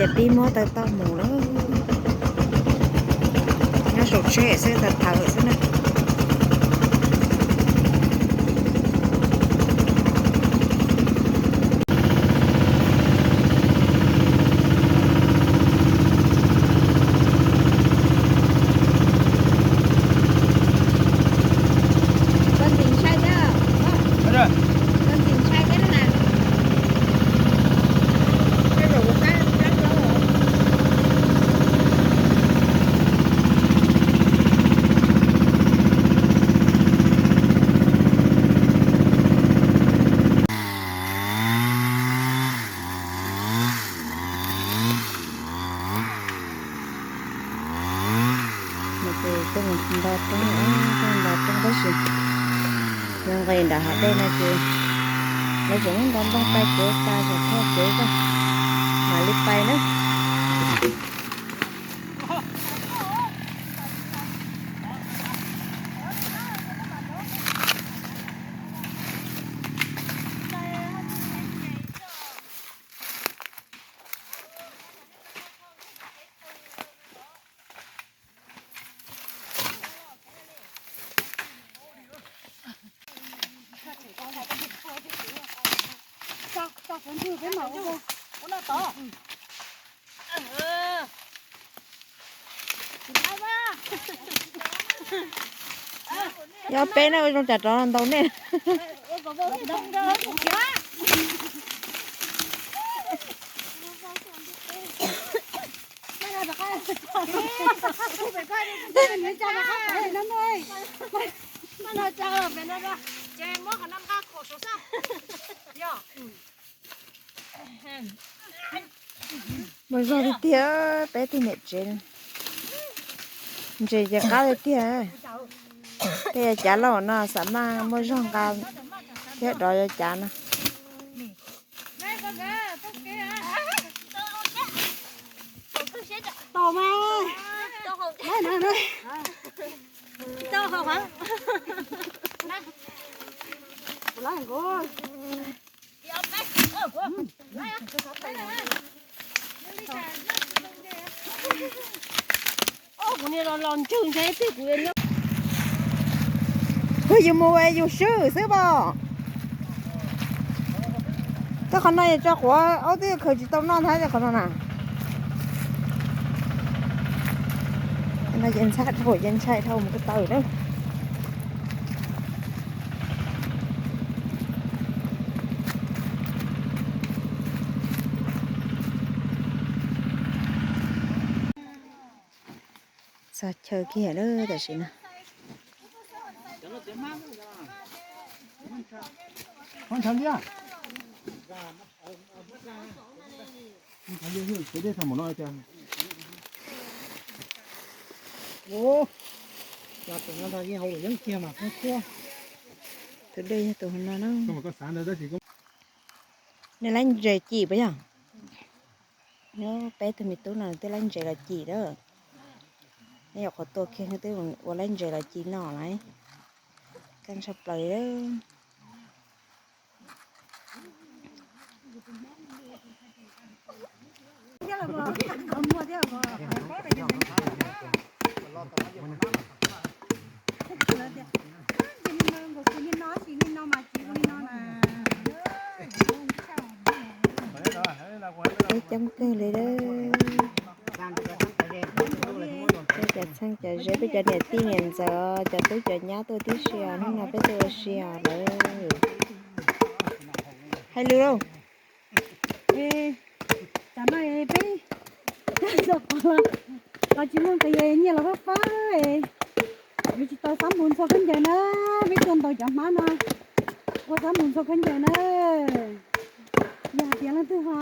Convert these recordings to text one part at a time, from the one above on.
Ces pib muab taw toj mus lawm. Nyob saum tsheb xwb, tawv tawv xwb na. Ces tuaj mus nto roob, tuaj mus nto roob tab sis yuav nqis nram hav dej no ces lawv tseem muab nto nplooj pais kev tas, tseem thauj kev tas, mam li pais na. Yog peb na, ua zoo tsam rov ntaus nej. Muaj zog tiag tiag, peb tug niam tsev ntses ces qab tiag tiag. Tej yog cav loj no xav maj muaj zog nqa thiab dov yov cav no. Kuv yus mus yus swb xwb pom. Koj qhov no yog tso quav, ob twb khaws tsis tau noj ntag qhov no na. No ces ntshai dhau, ces ntshai dhau mus ko taw na. Txog chaw kiag lawm tam sim no. Tus dej yog tus no na. Nej laib ntses cim puas yog? Nyob peb tug me tub no twb laib ntses los cim lawm. Nej yuav qhuav tua kiag twb ua laib ntses los cim no lawm. Kaj ntshai plaws li. Peb coob kawg li lawm. Peb cov txheeb cov ze, peb cov niam tij niam ntxawm, cov tub cov nyab tuaj tib si os, hnub no peb tuaj ua si os lawm. Hais lus lauj. Tam no peb los tsis muaj nqis, nyiaj los fab fab, yuav tsis tau xab npus ntxhua khaub ncaws na, peb tuaj ntaus cov hmab no ua xab npus ntxhua khaub ncaws na. Yog hais tias leej twg ho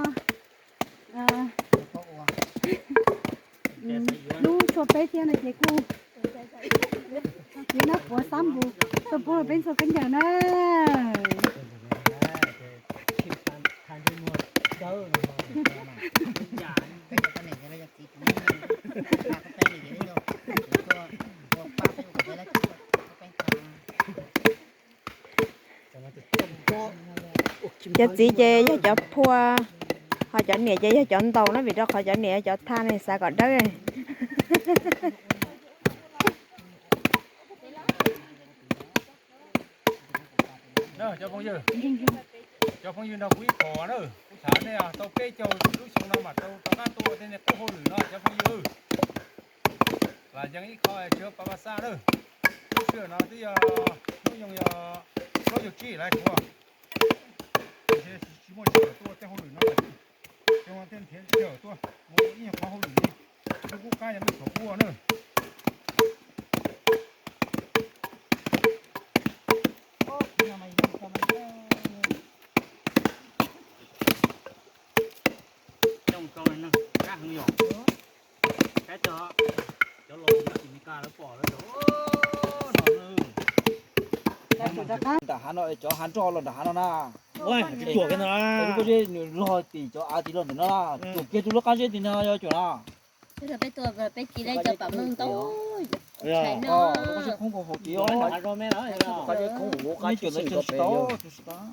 hlub tshua peb thiab no ces kuj yuav nab quav xab npus tuaj pub rau peb ntxhua khaub ncaws na. Cov txiv ces yog cov phua, Ho cov niam ces yog cov ntaus na, vim rau qhov cov niam yog cov thaj ne, xav kom dawb. Cov phooj ywg, cov phooj ywg nrog kuv ib qho na, kuv xav nej tau peb caug lub xyoo no mas tau rov qab tuaj ua tej niag qub hauj lwm no cov phooj ywg. Lam yees ib qho tsis pa pa xaj na. Lub sij hawm no twb yog hnub nyoog yog plaub caug tsib lawm kuv, tsis muaj sij hawm tuaj ua tej hauj lwm no lawm. Xyoo no thiaj nrhiav sij hawm tuaj ua ib nyuag qhov hauj lwm li. Lub kub qab yog lub thaum ub na. Coj mus rau neeg kab heev yom. Kab cov, cov los nyob tim Meskas lawv pom lawv tias, o, no na. Nram hav no, cov hav nroj los nram hav no na. Ua, tsuam kiag no. Lub pob zeb nws log tim cov av tim los ntawm no, tsuam kiag tus lub qab zeb tim no yog tsuam no. Peb tua peb tiv li cov pam meej ntau. Lub qab zeb khoob nkaus hauv tid os. Neb tsuam ntawd tsis tau, tsis tau.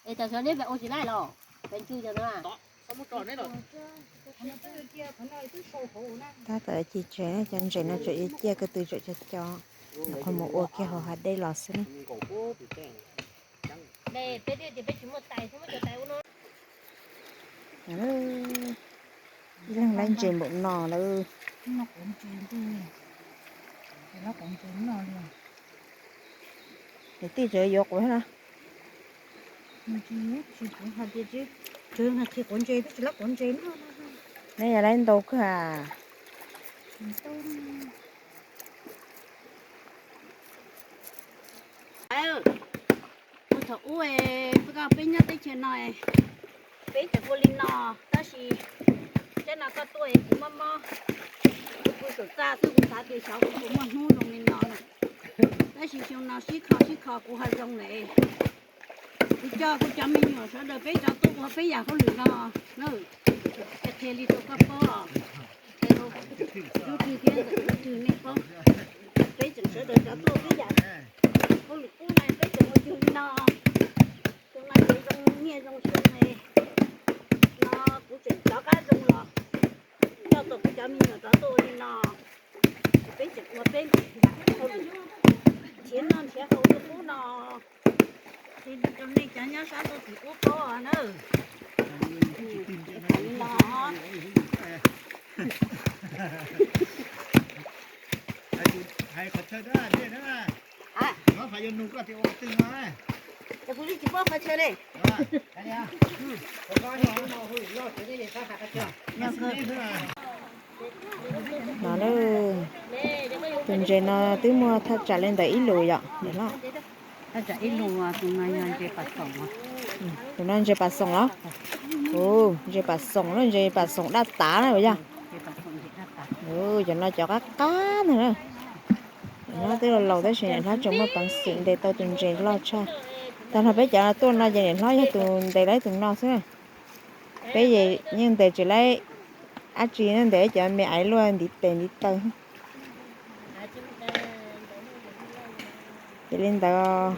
Es tam sim no neb ua tsis laij los? Peb ntswj cov no. Tab tom ci tsev, cov ntses no tseem yuav ciaj ko tw, tseem cov cov, nyuam qhuav mus ua kiag hauv hav dej los xwb na. Ib leeg laib ntses npaum no lawm. Niam tij tseem yuav quav na. Neb yog laib ntau kawg a. Thaum ub peb nyob teb chaws no, peb tseem ua li no, tab sis tej no koj tuaj es kuv mob mob, kuv pw saum txaj xwb, kuv xav tias xyov kuv puas muaj hnub zoo li no na. Tab sis xyoo no sib kho sib kho kuv ho zoo lawm. Kuv coj kuv cov me nyuam sawv daws peb rov tuaj ua peb yam hauj lwm no na. Qhia li rau koj paub, qhia rau Tub Rwg thiab Tub Rwg nej paub. Peb tseem sawv daws rov tuaj peb yam hauj lwm qub no, peb tseem ua cuag li no. Xyoo no ces zoo nyiaj zoo xyoo no, kuv tseem rov qab zoo los coj tau kuv cov me nyuam rov tuaj ua li no. Peb tseem ua peb yam hauj lwm nrhiav noj nrhiav haus li qub no. Qhia li rau nej cov nyob sab ntuj tim ub paub na. Li no. Hais qhov chaw na, nyob fa yuav nug koj tias ua twg no. Kuv tsis paub qhov chaw li. No, tus ntses no twb muaj thaj tsam li ntawm ib lus yom, niam hlob? Tus no ntses pas xoom los? Ntses pas xoom, ntses pas xoom daj tav na yog. Cov no cov qab qab ntag na. Niam hlob twb laus laus tab sis niam hlob tseem muaj peev xwm ntes tau tus ntses loj tshaj. Tag nrho peb cov tuaj no ces niam hlob yog tus ntes laib tus no xwb. Peb yeej ntes tsis laib dab tsi, ntes cov me aiv luaj ntiv tes ntiv taw. Ces li ntawd.